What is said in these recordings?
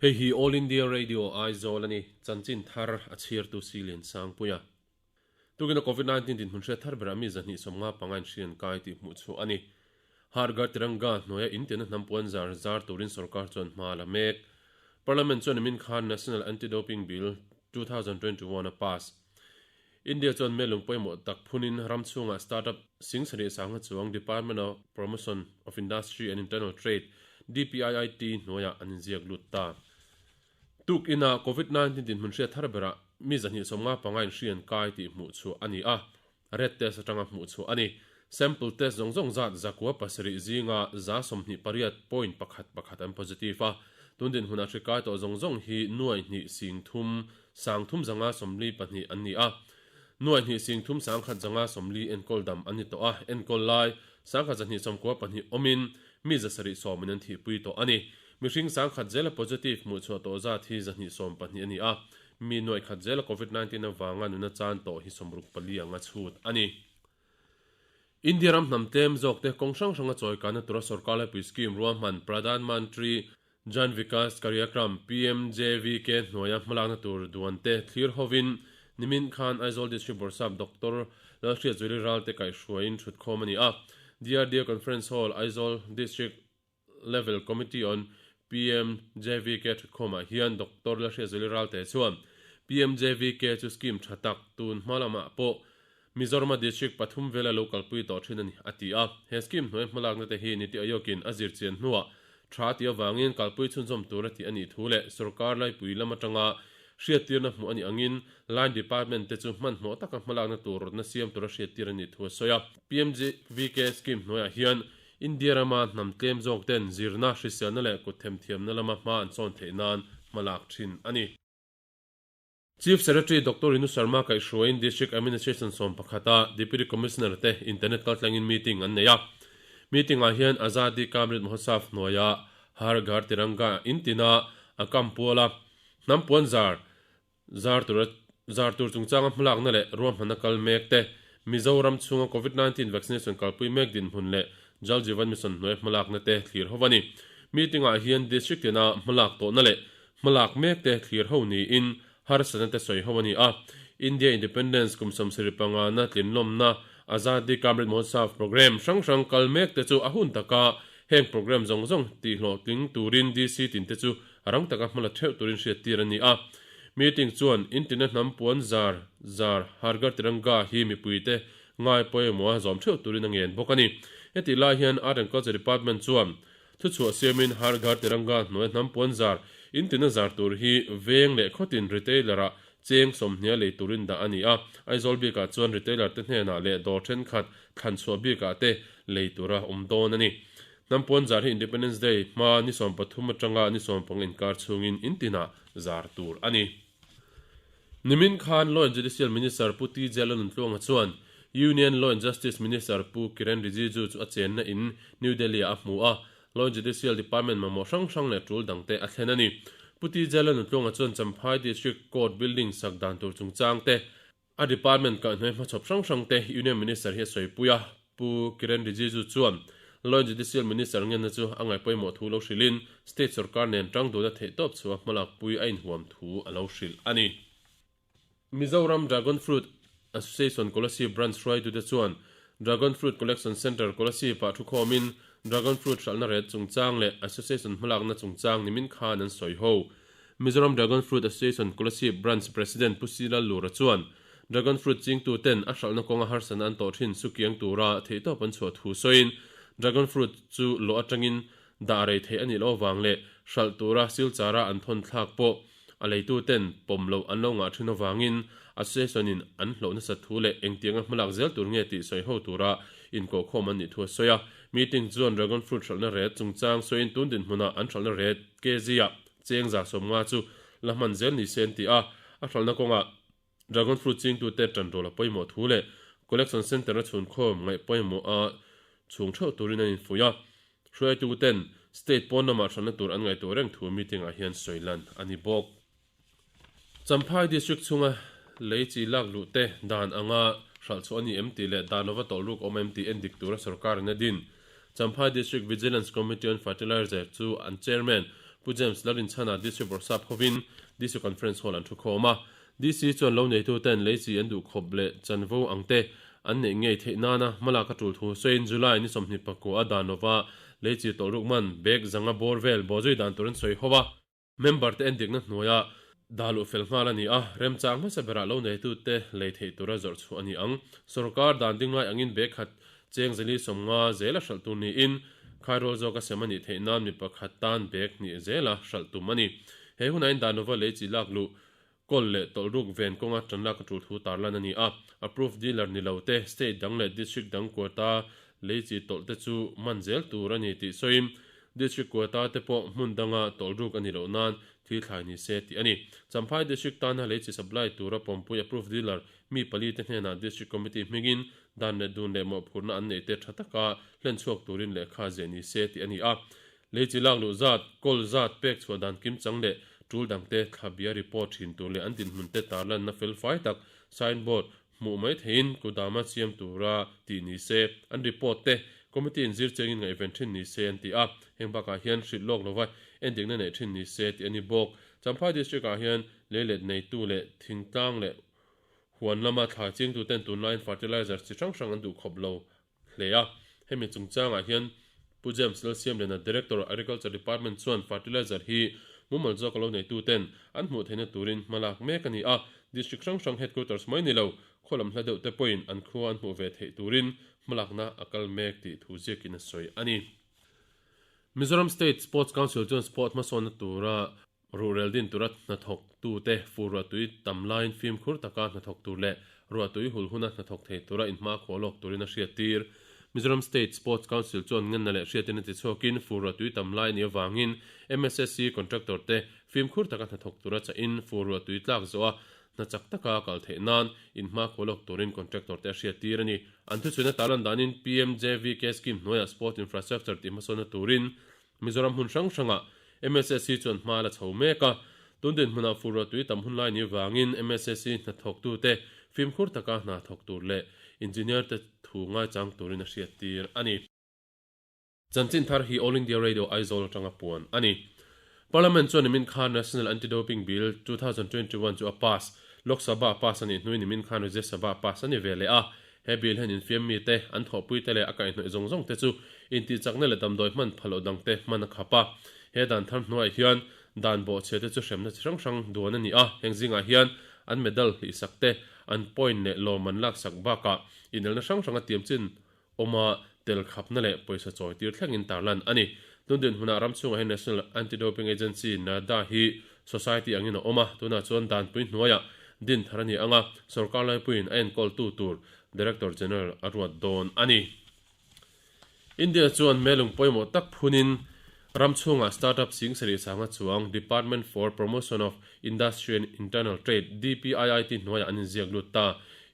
Hei hi All India Radio Aizawl a ni, chanchin thar a chhiartu si Liansangpuia. Tukina Covid 19 dinhmun hriat thar berah mi 255 in hri an kai tih hmuh chhuah a ni. Har Ghar Tiranga hnuaia intianna hnam puan zar zar turin sorkar chuan hma a la mek. Parliament chuan nimin khan National Anti-Doping Bill 2021 a pass. India chuan melung pawimawh tak phunin ram chhungah startup 70,000 sanga chuang Department of Promotion of Industry and Internal Trade, DPIIT, hnuaiah an inziak lut ta. Tuk ina Covid 19 dinhmun hriat thar berah mi 255 in hri an kai tih hmuh chhuah a ni a, red test atanga hmuh chhuah a ni. Sample test zawng zawng zat 907 zinga 28.11 an positive a, tun dinhmunah hri kai tawh zawng zawng hi nuai hnih sing thum sang thum zanga sawmli pahnih an ni a. Nuai hnih sing thum sang khat zanga sawmli enkawl dam an ni tawh a, enkawl lai 1192 awmin mi 770 in an thihpui tawh a ni. Mihring sang khat zela positive hmuh chhuah tawh zat hi 220 a ni a, mi nuai khat zela Covid 19 avanga nuna chan tawh hi 64 anga chhut a ni. India ram hnam tlem zawk te kawng hrang hranga chawi kanna tura sorkar laipui scheme ruahman Pradhan Mantri Jan Vikas Karyakram, PMJVK, hnuaia hmalakna tur duan te thlir hovin nimin khan Aizawl District Bawrhsap Doctor Lalhriatzuali Ralte kaihhruaiin thutkhawm a ni a. DRDA Conference Hall, Aizawl District Level Committee on PMJVK thutkhawmah hian Doctor Lalhriatzuali Ralte chuan PMJVK chu scheme tha tak tun hma lamah pawh Mizorama District pathum vela lo kalpui tawh thin a ni, a ti a. He scheme hnuai hmalakna te hi Niti Aayog-in a zir chian hnuah tha tih avangin kalpui chhunzawm tur a tih a nih thu leh sorkar laipui lam atanga hriattirna hmuh a nih angin Line Department te chu hmanhmawh taka hmalakna tur rawtna siam tura hriattir a nih thu a sawi a. PMJVK scheme hnuaiah hian India rama hnam tlem zawk ten zirna, hriselna leh kut themthiamna lama hma an sawn theih nan hmalak thin a ni. Chief Secretary Doctor Rinu Sharma kaihhruaiin District Administration sawm pakhata Deputy Commissioner te internet kaltlangin meeting an nei a. Meeting ah hian Azadi Ka Amrit Mahotsav hnuaia Har Ghar Tiranga in tina a kam puala hnam puan zar zar tura zar tur chungchanga hmalakna leh ruahmanna kal mek te, Mizoram chhunga Covid 19 vaccination kalpui mek dinhmun leh Jal Jeevan Mission hnuaia hmalakna te thlir ho a ni. Meeting ah hian District tina hmalak tawhna leh Hmalak mek te thlir ho niin harsatna te sawi ho a ni a. India Independence kum 75 na tlinlawmna Azadi Ka Amrit Mahotsav programme hrang hrang kal mek te chu a hun taka heng programme zawng zawng tihhlawhtling turin DC tin te chu rang taka hmala theuh turin hriattir a ni a. Meeting chuan Intina hnam puan zar zar Har Ghar Tiranga hi mipuite ngai pawimawha zawm theuh turin a ngen bawk a ni. Hetih lai hian Art and Culture Department chuan Thuchhuah siamin Har Ghar Tiranga hnuai hnam puan zar intina zar tur hi veng leh khawtin retailer-ah cheng sawmhnia lei turin dah a ni a. Aizawl bikah chuan retailer te hnenah leh dawr thenkhat thlan chhuah bikah te lei tura awm dawn a ni. Hnam puan zar hi Independence Day hma ni 13 atanga ni 15 inkar chhungin intinah zar tur a ni. Nimin khan Law and Judicial Minister Pu TJ Lalnuntluanga chuan Union Law and Justice Minister Pu Kiren Rijiju chu a chenna in New Delhi-ah a hmu a, Law and Judicial Department mamawh hrang hrang leh tul dangte a thlen a ni. Pu TJ Lalnuntluanga chuan Champhai District Court building sak dan tur chungchang te, a department kaihhnawih hmachhawp hrang hrang te Union Minister hi a sawipui a, Pu Kiren Rijiju chuan Law and Judicial Minister ngenna chu a ngaihpawimawh thu lo hrilhin state sorkar nen tang duna theihtawp chhuah hmalakpui a inhuam thu a lo hrilh a ni. Mizoram Dragon Fruit Association Kolasib Branch hruaitute chuan Dragon Fruit Collection Centre Kolasib-ah thukhawmin Dragon Fruit hralhna ret chungchang leh Association hmalakna chungchang nimin khan an sawi ho. Mizoram Dragon Fruit Association Kolasib Branch President Pu Sila Lura chuan Dragon Fruit chingtuten a hralhna kawnga harsatna an tawh thin sukiang tura theihtawp an chhuah thu sawiin Dragon Fruit chu lawh atangin dah rei theih a nih loh avang leh hralh tura silchara an thawn thlak pawh a leituten pawm loh an lo ngah thin avangin Association-in an hlauh nasat thu leh engtianga hmalak zel tur nge tih sawi ho tura inkawhkhawm an nih thu a sawi a. Meeting chuan Dragon Fruit hralhna ret chungchang sawiin tun dinhmunah an hralhna ret kg-ah cheng 150 chu la hman zel ni se an ti a, a hralhna kawngah Dragon Fruit chingtute tan rawl a pawimawh thu leh Collection Centre a chhunkhawm ngaih pawimawh a chhung theuh turin an infuih a, hruaituten state pawn lamah hralhna tur an ngaihtuah reng thu meeting ah hian sawi lan a ni bawk. Champhai District chhunga lei chi lak luh te dan anga hralh chhuah a ni em tih leh dan lova tawlh ruk awm em tih endik tura sorkar in a din. Champhai District Vigilance Committee on Fertilizer chu an Chairman Pu. Pu James Lalrinchhana District Bawrhsap hovin DC Conference Hall an thukhawm a. DC chuan lo neituten lei chi an duh khawp leh chanvo ang te an neih ngei theih nana hmalak a tul thu sawiin July ni 29 a dan lova lei chi tawlhruk man bag zanga bawr vel bawhzui dan tur an sawi ho a. Member te endikna hnuaia dah luh fel nghal a ni a, remchang hmasa berah lo neitute lei theih tura zawrh chhuah a ni ang. Sorkar dan ding lai angin bag khat cheng zali 50 zela hralh tur niin khairawl zawka sem a nih theih nan mi pakhat tan bag hnih zela hralh tum a ni. He hunah in dan lova lei chi lak luh kawl leh tawlhruk ven kawnga tan lak a tul thu tarlan a ni a. Approved dealer ni lo te, state dang leh district dang quota lei chi tawlh te chu man zel tur a ni tih sawiin district quota te pawh hmun danga tawlhruk a ni loh nan thil thlai ni se tih a ni. Champhai district tana lei chi supply tura pawmpui approved dealer mi pali te hnenah district committee hmingin dan leh dun leh mawhphurhna an neih te tha taka hlen chhuak turin lehkha ziah ni se tih a ni a. Lei chi lak luh zat, kawl zat pek chhuah dan kim chang leh tul dangte thlabia report thin tur leh an dinhmun te tarlanna fel fai tak signboard hmuh mai theihin kudama siam tura tih ni se, an report te committee in zir chengin ngaihven thin ni se an ti a. Heng bakah hian hrilh lawk lova endikna neih thin ni se tih a ni bawk. Champhai District ah hian leilet neitu leh thingtlang leh huan lama thla chingtuten tunlaiin fertilizer chi hrang hrang an duh khawp lo hle a. Hemi chungchangah hian Pu James Lalsiamliana, Director, Agriculture Department chuan fertilizer hi mumal zawk a lo neituten an hmuh theihna turin hma lak mek a ni a. District hrang hrang headquarters mai ni lo, khaw lam hla deuh te pawhin an khua an hmuh ve theih turin hmalakna a kal mek tih thu ziakin a sawi a ni. Mizoram State Sports Council chuan sport hmasawnna tura Ruhrel din tura hnathawktute fur ruahtui tam laiin fimkhur taka hnathawk tur leh ruahtui hul huna hnathawk thei tura inhmakhua lawk turin a hriattir. Mizoram State Sports Council chuan ngenna leh hriatin a ti chhuakin fur ruahtui tam lai a nih avangin MSSC contractor te fimkhur taka hnathawk tura chahin fur ruahtui tlak zawha hna chak taka kal theih nan inhmakhua lawk turin contractor te a hriattir a ni. An thuchhuina tarlan danin PMJVK scheme hnuaiah sport infrastructure tih hmasawnna turin Mizoram hmun hrang hrangah MSSC chuan hma la chho mek a, tun dinhmunah fur ruahtui tam hun lai ni vangin MSSC hnathawktute fimkhur taka hna thawk tur leh engineer te thu ngaichang turin a hriattir a ni. Chanchin thar hi All India Radio Aizawl atanga puan a ni. Parliament chuan nimin khan National Anti-Doping Bill 2021 chu a pass. Lok Sabha pass a nih hnuin nimin khan Rajya Sabha pass a ni ve leh a. He bill hian infiam mite, an thawhpuite leh a kaihhnawih zawng zawng te chu intihchakna leh damdawi hman phal loh dangte hman a khap a. He dan thar hnuaiah hian dan bawhchhia te chu hremna chi hrang hrang duan a ni a, heng zingah hian an medal hlihsak te, an point leh lawm an laksak bakah inelna hrang hranga tiam chin awma tel khapna leh pawisa chawi tir thlengin tarlan a ni. Tun dinhmunah ram chhungah hian National Anti-Doping Agency, NADA, hi society angin a awm a, tunah chuan danpui hnuaiah din thar a ni ang a, sorkar laipuiin a enkawltu tur Director General a ruat dawn a ni. India chuan melung pawimawh tak phunin ram chhungah startup sing sarih sanga chuang Department for Promotion of Industry and Internal Trade, DPIIT, hnuaiah an inziak lut ta.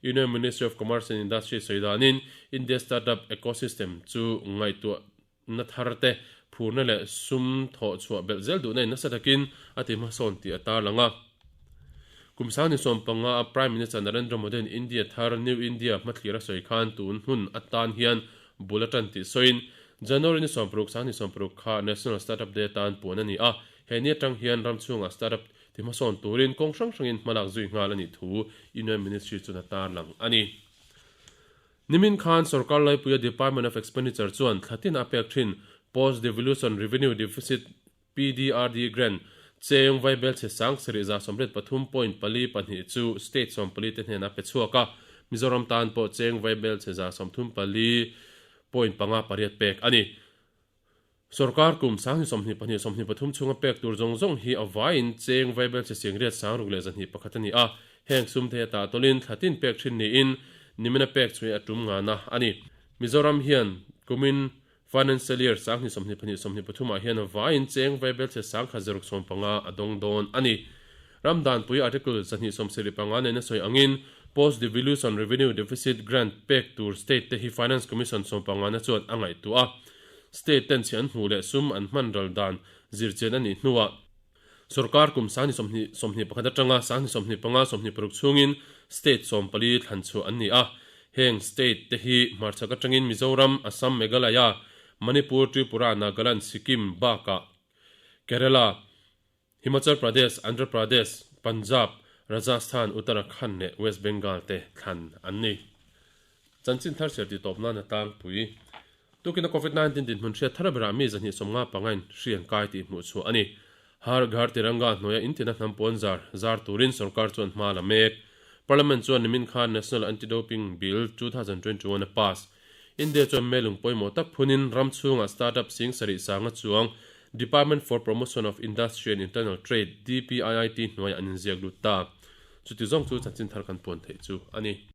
Union Ministry of Commerce and Industry sawi danin India startup ecosystem chu ngaihtuah Na thar te, phurna leh sum thawh chhuah belh zel duhna in nasa takin a ti hmasawn tih a tarlang a. Kum 2015 a Prime Minister Narendra Modi in India thar, New India, hmathlir a sawi khan tun hun atan hian bul a tan tih sawiin January ni 16, 2016 kha National Startup Day atan puan a ni a, he ni atang hian ram chhungah startup ti hmasawn turin kawng hrang hrangin hmalak zui nghal a nih thu Union Ministry chuan a tarlang a ni. Nimin khan sorkar laipuia Department of Expenditure chuan thla tin a pek thin Post Devolution Revenue Deficit, PDRD, Grant cheng vaibel chhe sang sarih 133.42 chu state 14 te hnenah pe chhuak a, Mizoram tan pawh cheng vaibel chhe 134.58 pek a ni. Sorkar kum 2022 23 chhunga pek tur zawng zawng hi a vaiin cheng vaibel chhe singriat 6201 a ni a, heng sum thei atah tawlin thla tin pek thin niin nimina pek chhui a tum ngana a ni. Mizoram hian kumin Financial Year 2022 23 ah hian a vaiin cheng vaibel chhe 1065 a dawng dawn a ni. Ram danpui Article 275 nena sawi angin Post Devolution Revenue Deficit Grant pek tur state te hi Finance Commission 15 na chuan a ngaihtuah a. State ten chhi an hmuh leh sum an hman ral dan zirchian a nih hnuah sorkar kum 2021 atanga 2025 26 chhungin state 14 thlan chhuah an ni a. Heng state te hi hmarchhak atangin Mizoram, Assam, Meghalaya, Manipur, Tripura, Nagaland, Sikkim bakah Kerala, Himachal Pradesh, Andhra Pradesh, Punjab, Rajasthan, Uttarakhand leh West Bengal te thlan an ni. Chanchin thar chhiar tih tawp nan a tlangpui. Tukina Covid 19 dinhmun hriat thar berah mi 255 in hri an kai tih hmuh chhuah a ni. Har Ghar Tiranga hnuaia intina hnam pawn zar zar turin sorkar chuan hma la mek. Parliament chuan nimin khan National Anti-Doping Bill 2021 a pass. India chuan melung pawimawh tak phunin ram chhungah startup 70,000 chuang Department for Promotion of Industry and Internal Trade, DPIIT, hnuaiah an inziak lut ta. Chuti zawng chu chanchin thar kan puan theih chu a ni.